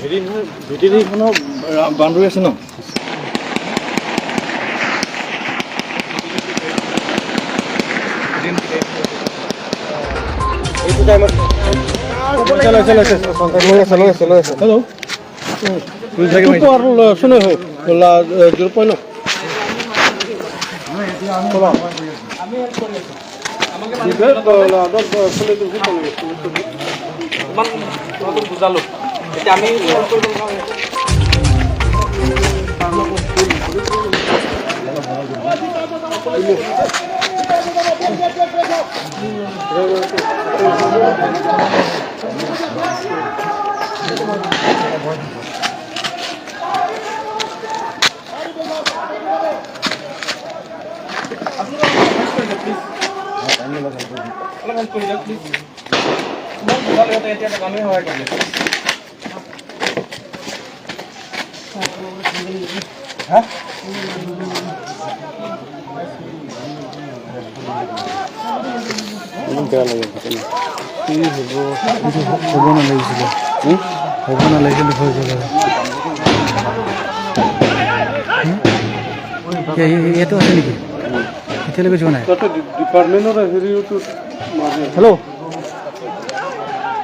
হেৰি নহয়, ভেটেনেৰীখনৰ বাউণ্ডৰী আছে ন? এইটো টাইমত লৈ আছে, লৈ আছে। হেল্ল', আৰু শুনে 0. বুজালো এতিয়া আমি। অলপ হেল্প কৰি দিয়ক প্লিজ। ইমান বুজালো সিহঁতে, এতিয়া মানুহে সহায় কৰিলে। বেয়া লাগে ঘটনা। কি হ'ব? হ'ব নালাগিছিলে, হ'ব নালাগিছিলে, হৈ গ'ল আৰু। ইয়াতো আছে নেকি? এতিয়ালৈকে যোৱা নাই। তাতে ডিপাৰ্টমেণ্টৰ হেৰিওতো। হেল্ল',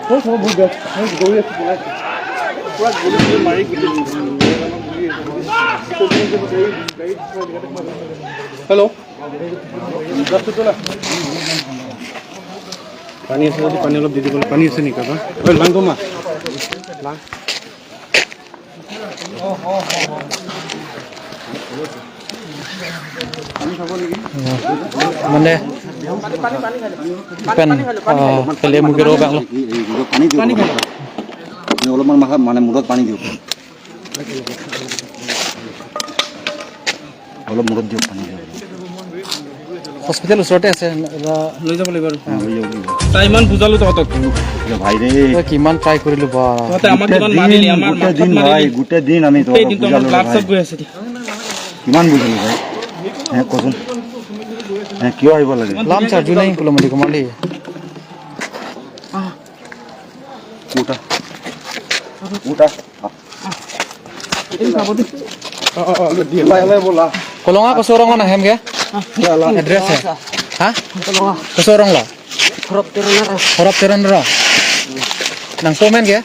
বহুত বেয়া গৈ আছে, বনাইছে পুৰা গুলি গুলি মাৰি গোটেই। হেল্ল', পানী আছে যদি পানী অলপ দি দিব। পানী আছে নেকি কাৰোবাৰ? ঐ লাং কমা লাং। মানে পেন পেলে মুখেৰ বাংলা। পানী দিয়ক অলপমান, মাথা মানে মূৰত পানী দিয়ক অলপ, মূৰত দিয়ক পানী দিয়ক। হস্পিটেল ওচৰতে আছে। লৈ যাব লাগিব আৰু। লৈ যাব লাগিব। তাই ইমান বুজালো তহঁতক। ভাই ৰে। কিমান ট্ৰাই কৰিলো বা। তহঁতে আমাক কিমান মাৰিলি, আমাৰ গোটেই দিন ভাই, গোটেই দিন আমি গোটেই দিনটো আমাৰ ব্লাড চব গৈ আছে। কিমান বুজালো ভাই, হে কচোন, হে কিয় আহিব লাগে? লাম চাৰ্জু নাই কুলমলি কুমালি। উঠা উঠা। কলঙা কচুৰঙা নাহেমগে এড্ৰেছ হে হা কচুৰং লা খৰব তেৰণ ৰ নাং কমেন গে।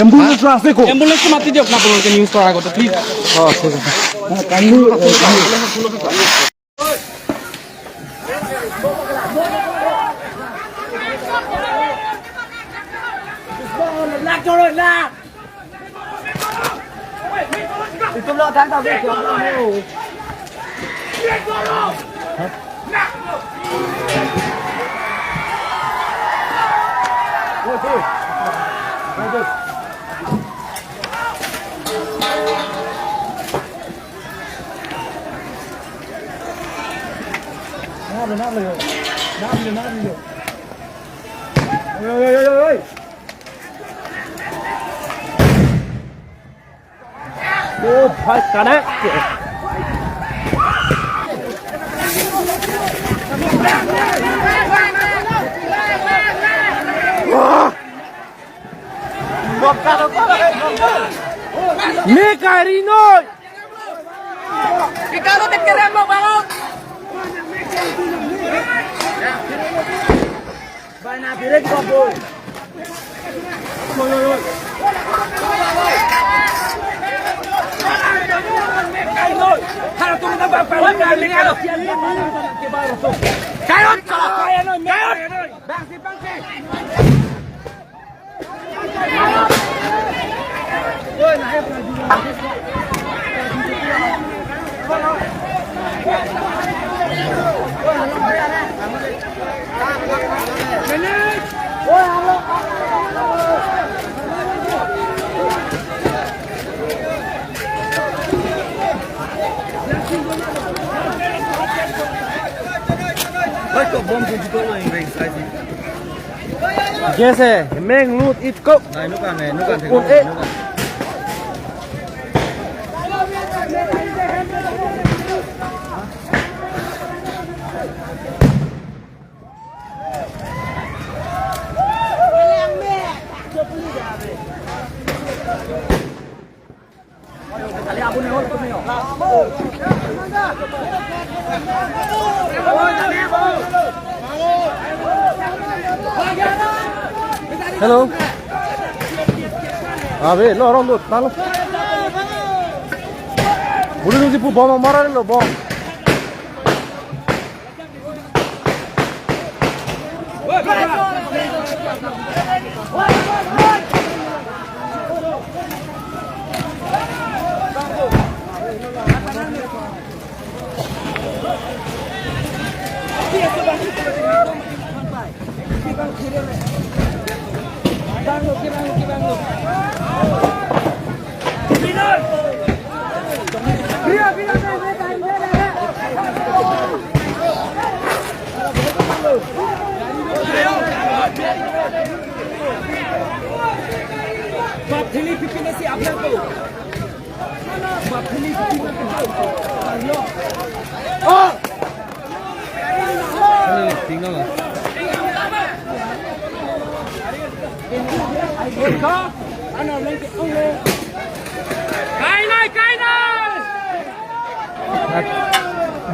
এম্বুলেন্স আছে কো? এম্বুলেন্সটো মাতি দিয়ক না আপোনালোকে নিউজ কৰাৰ আগতে প্লিজ। অঁ, ঠিক আছে। Hello. Abe, lo rondo, talo. Bulu tu pu bom marare lo bom.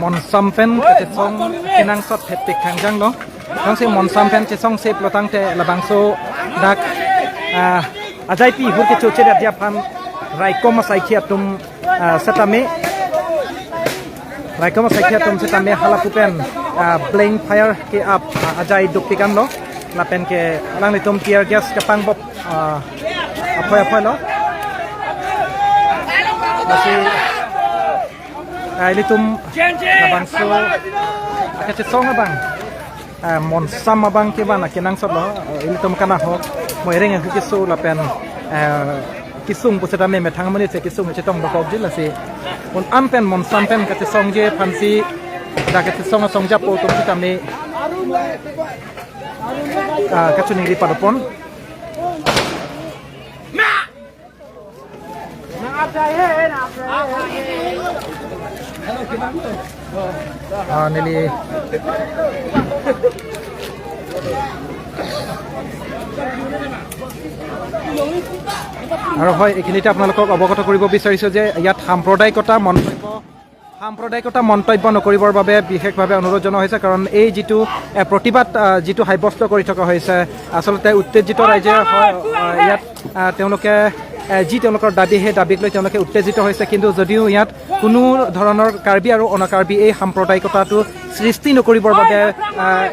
Mon sampen ke song kenang sot phetik khang jang lo tang se mon sampen che song sep lo tang te labang so dak ajai pi hur ke choche da dia phan rai kom sai khia tum satame rai kom sai khia tum satame hala pupen blank fire ke up ajai duk tikan lo lapen ke lang le tum tear gas ka pang bop aphoi aphoi lo lasi litum labang so akache song abang mon sam abang ke bana kenang sot lo litum kana ho moireng ke so lapen kisung pusata me methang mani che kisung che tong bakok jil lasi on ampen mon sampen kache song je phansi da kache song song ja po tum tame kachuni ri padopon. Nili আৰু হয় এইখিনিতে আপোনালোকক অৱগত কৰিব বিচাৰিছোঁ যে ইয়াত সাম্প্ৰদায়িকতা মন্তব্য নকৰিবৰ বাবে বিশেষভাৱে অনুৰোধ জনোৱা হৈছে, কাৰণ এই যিটো প্ৰতিবাদ যিটো সাব্যস্ত কৰি থকা হৈছে আচলতে উত্তেজিত ৰাইজে ইয়াত তেওঁলোকে যি তেওঁলোকৰ দাবী সেই দাবীক লৈ তেওঁলোকে উত্তেজিত হৈছে। কিন্তু যদিও ইয়াত কোনো ধৰণৰ কাৰ্বি আৰু অনাকাৰ্বি এই সাম্প্ৰদায়িকতাটো সৃষ্টি নকৰিবৰ বাবে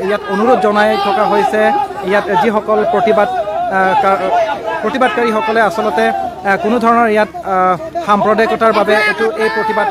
ইয়াত অনুৰোধ জনাই থকা হৈছে। ইয়াত যিসকল প্ৰতিবাদকাৰীসকলে আচলতে কোনো ধৰণৰ ইয়াত সাম্প্ৰদায়িকতাৰ বাবে এইটো এই প্ৰতিবাদ